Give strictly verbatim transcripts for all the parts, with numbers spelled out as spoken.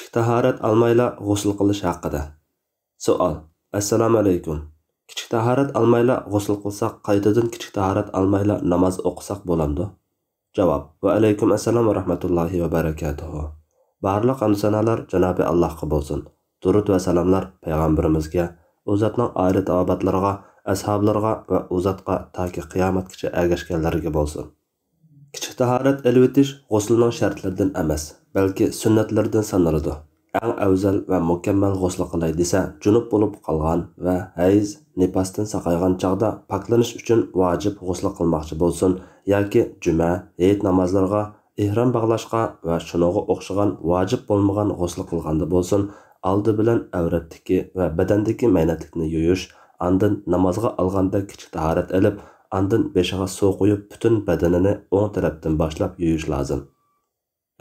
كىچىك تاھارەت ئالمايلا غۇسۇل قىلىش ھەققىدە. سوئال. ئەسسالامۇئەلەيكۇم. كىچىك تاھارەت ئالمايلا غۇسۇل قىلساق، قايتىدىن كىچىك تاھارەت ئالمايلا ناماز ئوقۇساق بولامدۇ؟ جاۋاب. ۋەئەلەيكۇم ئەسسالام ۋە رەھمەتۇللاھى ۋە بەرەكاتۇھۇ. بارلىق ھەمدۇسانالار جانابى ئاللاھقا بولسۇن. دۇرۇد ۋە سالاملار پەيغەمبىرىمىزگە، ئۇ زاتنىڭ ئائىلە تاۋابىئاتلىرىغا، ئەسھابلىرىغا ۋە ئۇ زاتقا تاكى قىيامەتكىچە ئەگەشكەنلەرگە بولسۇن. كىچىك تاھارەت ئېلىۋېتىش غۇسلىنىڭ شەرتلىرىدىن ئەمەس، بەلكى سۈننەتلىرىدىن سانىلىدۇ. ئەڭ ئەۋزەل ۋە مۇكەممەل غۇسلى قىلاي دېسە، جۇنۇپ بولۇپ قالغان ۋە ھەيز، نىپاستىن ساقايغان چاغدا پاكلىنىش ئۈچۈن ۋاجىپ غۇسلى قىلماقچى بولسۇن ياكى جۈمە، ھېيت نامازلىرىغا، ئېھرام باغلاشقا ۋە شۇنىڭغا ئوخشىغان ۋاجىپ بولمىغان غۇسلى قىلغاندا بولسۇن، ئالدى بىلەن ئەۋرەتتىكى ۋە بەدەندىكى مەينەتلىكنى يۇيۇش، ئاندىن نامازغا ئالغاندەك كىچىك تاھارەت ئېلىپ، ئاندىن بېشىغا سۇ قۇيۇپ، پۈتۈن بەدىنىنى ئوڭ تەرەپتىن باشلاپ يۇيۇش لازىم.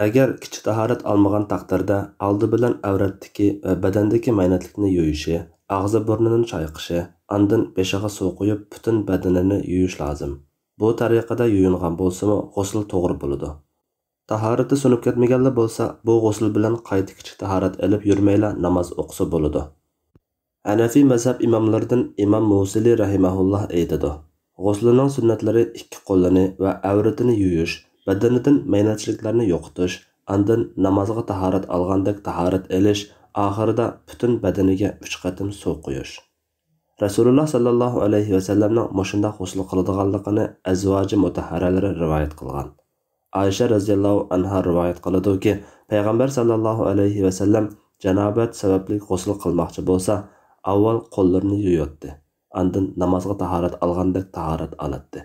ئەگەر كىچىك تاھارەت ئالمىغان تەقدىردە، ئالدى بىلەن ئەۋرەتتىكى ۋە بەدەندىكى مەينەتلىكنى يۇيۇشى، ئاغزى بۇرنىنى چايقىشى، ئاندىن بېشىغا سۇ قۇيۇپ، پۈتۈن بەدىنىنى يۇيۇش لازىم. بۇ تەرىقىدە يۇيۇنغان بولسىمۇ، غۇسلى توغرا بولىدۇ. تاھارىتى سۇنۇپ كەتمىگەنلا بولسا، بۇ غۇسۇل بىلەن قايتا كىچىك تاھارەت ئېلىپ يۈرمەيلا ناماز ئوقۇسا بولىدۇ. ھەنەفىي مەزھەپ ئىماملىرىدىن ئىمام مۇسىلى رەھىمەھۇللاھ ئېيتىدۇ: غۇسلىنىڭ سۈننەتلىرى ئىككى قولىنى ۋە ئەۋرىتىنى يۇيۇش، بەدىنىدىن مەينەتچىلىكلەرنى يوقىتىش، ئاندىن نامازغا تاھارەت ئالغاندەك تاھارەت ئېلىش، ئاخىرىدا پۈتۈن بەدىنىگە ئۈچ قېتىم سۇ قۇيۇش. رەسۇلۇللاھ ساللاللاھۇ ئەلەيھى ۋەسەللەمنىڭ مۇشۇنداق غۇسۇل قىلىدىغانلىقىنى ئەزۋاجى مۇتەھھەرەلىرى رىۋايەت قىلغان. ئائىشە رەزىياللاھۇ ئەنھا رىۋايەت قىلىدۇكى، پەيغەمبەر ساللاللاھۇ ئەلەيھى ۋەسەللەم جانابەت سەۋەبلىك غۇسۇل قىلماقچى بولسا، ئاۋۋال قوللىرىنى يۇياتتى. ئاندىن نامازغا تاھارەت ئالغاندەك تاھارەت ئالاتتى.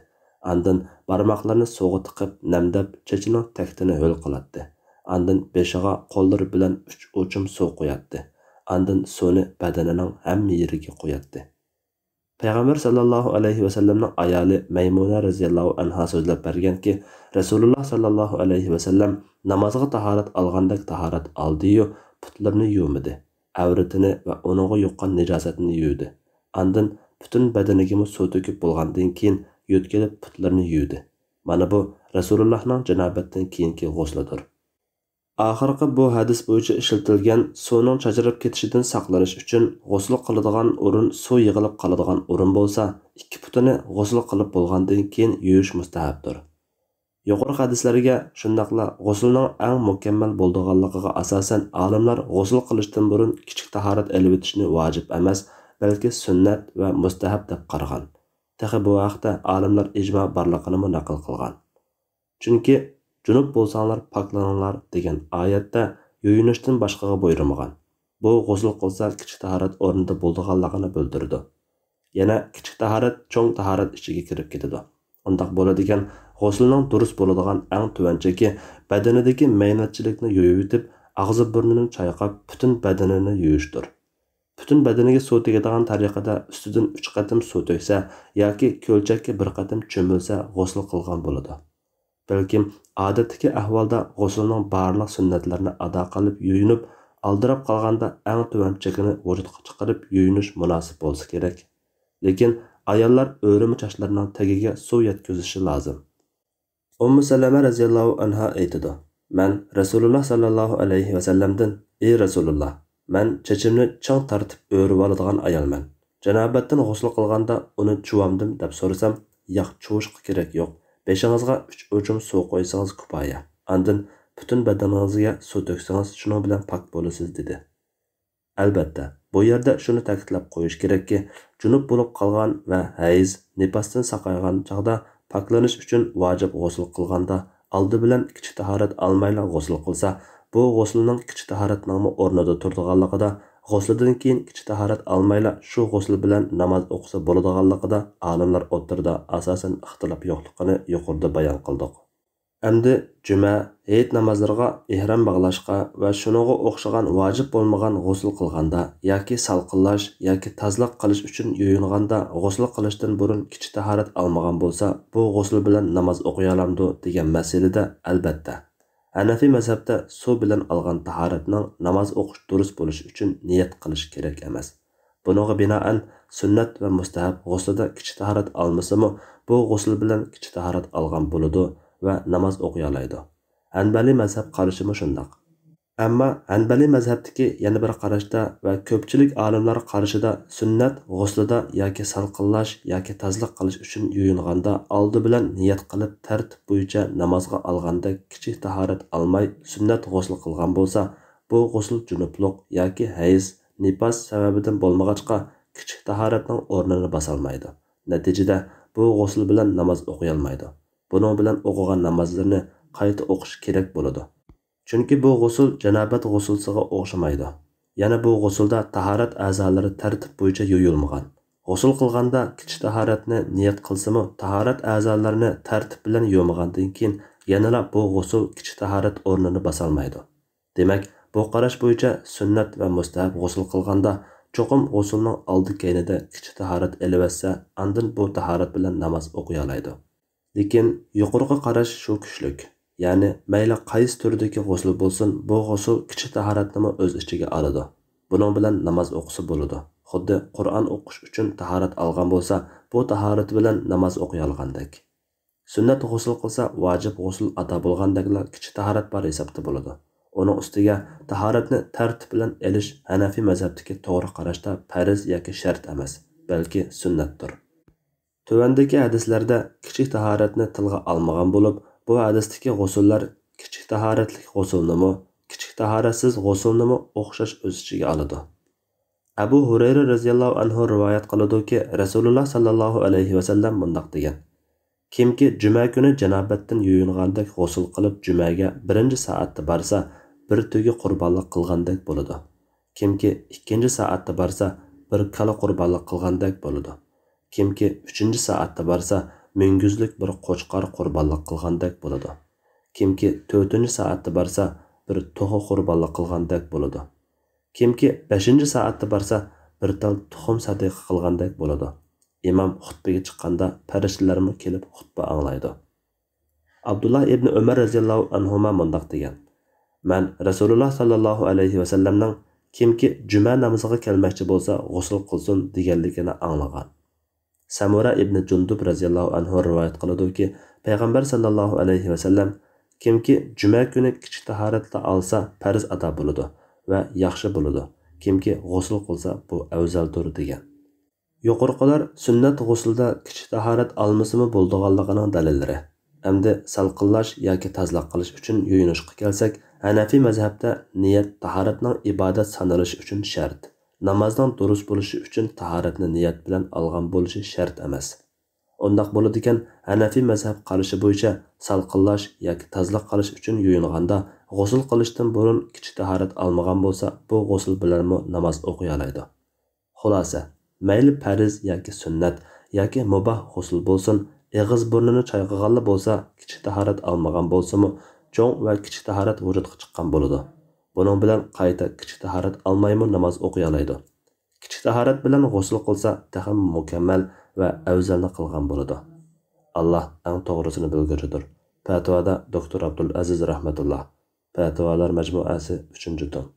ئاندىن بارماقلىرىنى سۇغا تىقىپ نەمدەپ، چېچىنىڭ تەكتىنى ھۆل قىلاتتى. ئاندىن بېشىغا قوللىرى بىلەن ئۈچ ئوچۇم سۇ قۇياتتى. ئاندىن سۇنى بەدىنىنىڭ ھەممە يېرىگە قۇياتتى. پەيغەمبەر ساللاللاھۇ ئەلەيھى ۋەسەللەمنىڭ ئايالى مەيمۇنە رەزىياللاھۇ ئەنھا سۆزلەپ بەرگەنكى، رەسۇلۇللاھ ساللاللاھۇ ئەلەيھى ۋەسەللەم نامازغا تاھارەت ئالغاندەك تاھارەت ئالدىيۇ، پۇتلىرىنى يۇمىدى، ئەۋرىتىنى ۋە ئۇنىڭغا يۇققان نىجاسەتنى يۇيدى. ئاندىن پۈتۈن بەدىنىگىمۇ سۇ تۆكۈپ بولغاندىن كېيىن يۆتكىلىپ پۇتلىرىنى يۇيدى. مانا بۇ رەسۇلۇللاھنىڭ جانابەتتىن كېيىنكى غۇسلىدۇر. ئاخىرقى بۇ ھەدىس بويىچە ئىشلىتىلگەن سۇنىڭ چاچراپ كېتىشىدىن ساقلىنىش ئۈچۈن غۇسۇل قىلىدىغان ئورۇن سۇ يىغىلىپ قالىدىغان ئورۇن بولسا، ئىككى پۇتىنى غۇسۇل قىلىپ بولغاندىن كېيىن يۇيۇش مۇستەھەپتۇر. يۇقىرىقى ھەدىسلەرگە، شۇنداقلا غۇسۇلنىڭ ئەڭ مۇكەممەل بولىدىغانلىقىغا ئاساسەن، ئالىملار غۇسۇل قىلىشتىن بۇرۇن كىچىك تاھارەت ئېلىۋېتىشنى ۋاجىپ ئەمەس، بەلكى سۈننەت ۋە مۇستەھەپ دەپ قارىغان. تېخى بۇ ھەقتە ئالىملار ئىجما بارلىقىنىمۇ نەقىل قىلغان. چۈنكى، «جۇنۇپ بولساڭلار پاكلىنىڭلار» دېگەن ئايەتتە يۇيۇنۇشتىن باشقىغا بۇيرۇمىغان. بۇ غۇسۇل قىلسا كىچىك تاھارەت ئورنىدا بولىدىغانلىقىنى بىلدۈرىدۇ. يەنە كىچىك تاھارەت چوڭ تاھارەت ئىچىگە كىرىپ كېتىدۇ. ئۇنداق بولىدىكەن، غۇسلىنىڭ دۇرۇس بولىدىغان ئەڭ تۆۋەن چېكى بەدىنىدىكى مەينەتچىلىكنى يۇيۇۋېتىپ، ئاغزى بۇرنىنى چايقاپ، پۈتۈن بەدىنىنى يۇيۇشتۇر. پۈتۈن بەدىنىگە سۇ تېگىدىغان تەرىقىدە ئۈستىدىن ئۈچ قېتىم سۇ تۆكسە ياكى كۆلچەككە بىر قېتىم چۆمۈلسە غۇسۇل قىلغان بولىدۇ. بەلكىم ئادەتتىكى ئەھۋالدا غۇسۇلنىڭ بارلىق سۈننەتلىرىنى ئادا قىلىپ يۇيۇنۇپ، ئالدىراپ قالغاندا ئەڭ تۆۋەن چېكىنى ۋۇجۇدقا چىقىرىپ يۇيۇنۇش مۇناسىپ بولسا كېرەك. لېكىن ئاياللار ئۆرۈمە چاچلىرىنىڭ تېگىگە سۇ يەتكۈزۈشى لازىم. ئۇممۇ سەلەمە رەزىياللاھۇ ئەنھا ئېيتىدۇ، مەن رەسۇلۇللا ساللاللاھۇ ئەلەيھى ۋەسەللەمدىن: «ئى رەسۇلۇللا، مەن چېچىمنى چىڭ تارتىپ ئۆرۈۋالىدىغان ئايالمەن. جانابەتتىن غۇسۇل قىلغاندا ئۇنى چۇۋامدىم؟» دەپ سورىسام، «ياق، چۇۋۇشقا كېرەك يوق. بېشىڭىزغا ئۈچ ئوچۇم سۇ قۇيسىڭىز كۇپايە. ئاندىن پۈتۈن بەدىنىڭىزگە سۇ تۆكسىڭىز، شۇنىڭ بىلەن پاك بولىسىز» دېدى. ئەلبەتتە، بۇ يەردە شۇنى تەكىتلەپ قويۇش كېرەككى، جۇنۇپ بولۇپ قالغان ۋە ھەيز، نىپاستىن ساقايغان چاغدا پاكلىنىش ئۈچۈن ۋاجىپ غۇسۇل قىلغاندا، ئالدى بىلەن كىچىك تاھارەت ئالمايلا غۇسۇل قىلسا، بۇ غۇسلىنىڭ كىچىك تاھارەتنىڭمۇ ئورنىدا تۇرىدىغانلىقىدا، غۇسلىدىن كېيىن كىچىك تاھارەت ئالمايلا شۇ غۇسۇل بىلەن ناماز ئوقۇسا بولىدىغانلىقىدا ئالىملار ئوتتۇرىدا ئاساسەن ئىختىلاپ يوقلۇقىنى يۇقىرىدا بايان قىلدۇق. ئەمدى جۈمە، ھېيت نامازلىرىغا ئېھرام باغلاشقا ۋە شۇنىڭغا ئوخشىغان ۋاجىپ بولمىغان غۇسۇل قىلغاندا ياكى سالقىنلاش ياكى تازىلىق قىلىش ئۈچۈن يۇيۇنغاندا غۇسۇل قىلىشتىن بۇرۇن كىچىك تاھارەت ئالمىغان بولسا، بۇ غۇسۇل بىلەن ناماز ئوقۇيالامدۇ دېگەن مەسىلىدە، ئەلبەتتە، ھەنەفىي مەزھەپتە سۇ بىلەن ئالغان تاھارەتنىڭ ناماز ئوقۇش دۇرۇس بولۇشى ئۈچۈن نىيەت قىلىش كېرەك ئەمەس. بۇنىڭغا بىنائەن، سۈننەت ۋە مۇستەھەب غۇسلىدا كىچىك تاھارەت ئالمىسىمۇ، بۇ غۇسۇل بىلەن كىچىك تاھارەت ئالغان بولىدۇ ۋە ناماز ئوقۇيالايدۇ. ھەنبەلىي مەزھەپ قارىشىمۇ شۇنداق. ئەمما ھەنبەلىي مەزھەپتىكى يەنە بىر قاراشتا ۋە كۆپچىلىك ئالىملار قارىشىدا سۈننەت غۇسلىدا ياكى سالقىنلاش ياكى تازىلىق قىلىش ئۈچۈن يۇيۇنغاندا ئالدى بىلەن نىيەت قىلىپ تەرتىپ بويىچە نامازغا ئالغاندەك كىچىك تاھارەت ئالماي سۈننەت غۇسل قىلغان بولسا، بۇ غۇسل جۇنۇپلۇق ياكى ھەيز، نىپاس سەۋەبىدىن بولمىغاچقا، كىچىك تاھارەتنىڭ ئورنىنى باسالمايدۇ. نەتىجىدە، بۇ غۇسل بىلەن ناماز ئوقۇيالمايدۇ. بۇنىڭ بىلەن ئوقۇغان نامازلىرىنى قايتا ئوقۇش كېرەك بولىدۇ. چۈنكى بۇ غۇسۇل جانابەت غۇسۇلسىغا ئوخشىمايدۇ. يەنە بۇ غۇسۇلدا تاھارەت ئەزالىرى تەرتىپ بويىچە يۇيۇلمىغان. غۇسۇل قىلغاندا كىچىك تاھارەتنى نىيەت قىلسىمۇ، تاھارەت ئەزالىرىنى تەرتىپ بىلەن يۇمىغاندىن كېيىن يەنىلا بۇ غۇسۇل كىچىك تاھارەت ئورنىنى باسالمايدۇ. دېمەك، بۇ قاراش بويىچە سۈننەت ۋە مۇستەھەب غۇسۇل قىلغاندا چوقۇم غۇسۇلنىڭ ئالدى كەينىدە كىچىك تاھارەت ئېلىۋەتسە، ئاندىن بۇ تاھارەت بىلەن ناماز ئوقۇيالايدۇ. لېكىن يۇقىرىقى قاراش شۇ كۈچلۈك. يەنى مەيلى قايسى تۈردىكى غۇسۇل بولسۇن، بۇ غۇسۇل كىچىك تاھارەتنىمۇ ئۆز ئىچىگە ئالىدۇ. بۇنىڭ بىلەن ناماز ئوقۇسا بولىدۇ. خۇددى قۇرئان ئوقۇش ئۈچۈن تاھارەت ئالغان بولسا، بۇ تاھارىتى بىلەن ناماز ئوقۇيالىغاندەك. سۈننەت غۇسۇل قىلسا، ۋاجىپ غۇسۇل ئادا بولغاندەكلا كىچىك تاھارەت بار ھېسابتا بولىدۇ. ئۇنىڭ ئۈستىگە تاھارەتنى تەرتىپ بىلەن ئېلىش ھەنەفىي مەزھەپتىكى توغرا قاراشتا پەرز ياكى شەرت ئەمەس، بەلكى سۈننەتتۇر. تۆۋەندىكى ھەدىسلەردە كىچىك تاھارەتنى تىلغا ئالمىغان بولۇپ، بۇ ھەدىستىكى غۇسۇللار كىچىك تاھارەتلىك غۇسۇلنىمۇ، كىچىك تاھارەتسىز غۇسۇلنىمۇ ئوخشاش ئۆز ئىچىگە ئالىدۇ. ئەبۇ ھۇرەيرە رەزىياللاھۇ ئەنھۇ رىۋايەت قىلىدۇكى، رەسۇلۇللا ساللاللاھۇ ئەلەيھى ۋەسەللەم مۇنداق دېگەن: كىمكى جۈمە كۈنى جانابەتتىن يۇيۇنغاندەك غۇسۇل قىلىپ جۈمەگە بىرىنچى سائەتتە بارسا، بىر تۆگە قۇربانلىق قىلغاندەك بولىدۇ. كىمكى ئىككىنچى سائەتتە بارسا، بىر كالا قۇربانلىق قىلغاندەك بولىدۇ. كىمكى ئۈچىنچى سائەتتە بارسا، مۈڭگۈزلۈك بىر قوچقار قۇربانلىق قىلغاندەك بولىدۇ. كىمكى تۆتىنچى سائەتتە بارسا، بىر توخۇ قۇربانلىق قىلغاندەك بولىدۇ. كىمكى بەشىنچى سائەتتە بارسا، بىر تال تۇخۇم سەدىقە قىلغاندەك بولىدۇ. ئىمام خۇتبىگە چىققاندا، پەرىشتىلەرمۇ كېلىپ خۇتبە ئاڭلايدۇ. ئابدۇللا ئىبنى ئۆمەر رەزىياللاھۇ ئەنھۇما مۇنداق دېگەن: مەن رەسۇلۇللا ساللاللاھۇ ئەلەيھى ۋەسەللەمنىڭ «كىمكى جۈمە نامىزىغا كەلمەكچى بولسا، غۇسۇل قىلسۇن» دېگەنلىكىنى ئاڭلىغان. سەمۇرە ئىبنى جۇندۇب رەزىياللاھۇ ئەنھۇ رىۋايەت قىلىدۇكى، پەيغەمبەر ساللاللاھۇ ئەلەيھى ۋەسەللەم: «كىمكى جۈمە كۈنى كىچىك تاھارەتلا ئالسا، پەرز ئادا بولىدۇ ۋە ياخشى بولىدۇ. كىمكى غۇسۇل قىلسا، بۇ ئەۋزەلدۇر» دېگەن. يۇقىرىقىلار سۈننەت غۇسلىدا كىچىك تاھارەت ئالمىسىمۇ بولىدىغانلىقىنىڭ دەلىللىرى. ئەمدى سالقىنلاش ياكى تازىلىق قىلىش ئۈچۈن يۇيۇنۇشقا كەلسەك، ھەنەفىي مەزھەپتە نىيەت تاھارەتنىڭ ئىبادەت سانىلىشى ئۈچۈن شەرت. نامازنىڭ دۇرۇس بولۇشى ئۈچۈن تاھارەتنى نىيەت بىلەن ئالغان بولۇشى شەرت ئەمەس. ئۇنداق بولىدىكەن، ھەنەفىي مەزھەپ قارىشى بويىچە سالقىنلاش ياكى تازىلىق قىلىش ئۈچۈن يۇيۇنغاندا، غۇسۇل قىلىشتىن بۇرۇن كىچىك تاھارەت ئالمىغان بولسا، بۇ غۇسۇل بىلەنمۇ ناماز ئوقۇيالايدۇ. خۇلاسە، مەيلى پەرز ياكى سۈننەت ياكى مۇباھ غۇسۇل بولسۇن، ئېغىز بۇرنىنى چايقىغانلا بولسا، كىچىك تاھارەت ئالمىغان بولسىمۇ، چوڭ ۋە كىچىك تاھارەت ۋۇجۇدقا چىققان بولىدۇ. بۇنىڭ بىلەن قايتا كىچىك تاھارەت ئالمايمۇ ناماز ئوقۇيالايدۇ. كىچىك تاھارەت بىلەن غۇسۇل قىلسا، تېخىمۇ مۇكەممەل ۋە ئەۋزەلنى قىلغان بولىدۇ. ئاللا ئەڭ توغرىسىنى بىلگۈچىدۇر. پەتىۋادا دوكتور ئابدۇلئەزىز رەھمەتۇللا. پەتىۋالار مەجمۇئەسى، ئۈچىنچى توم.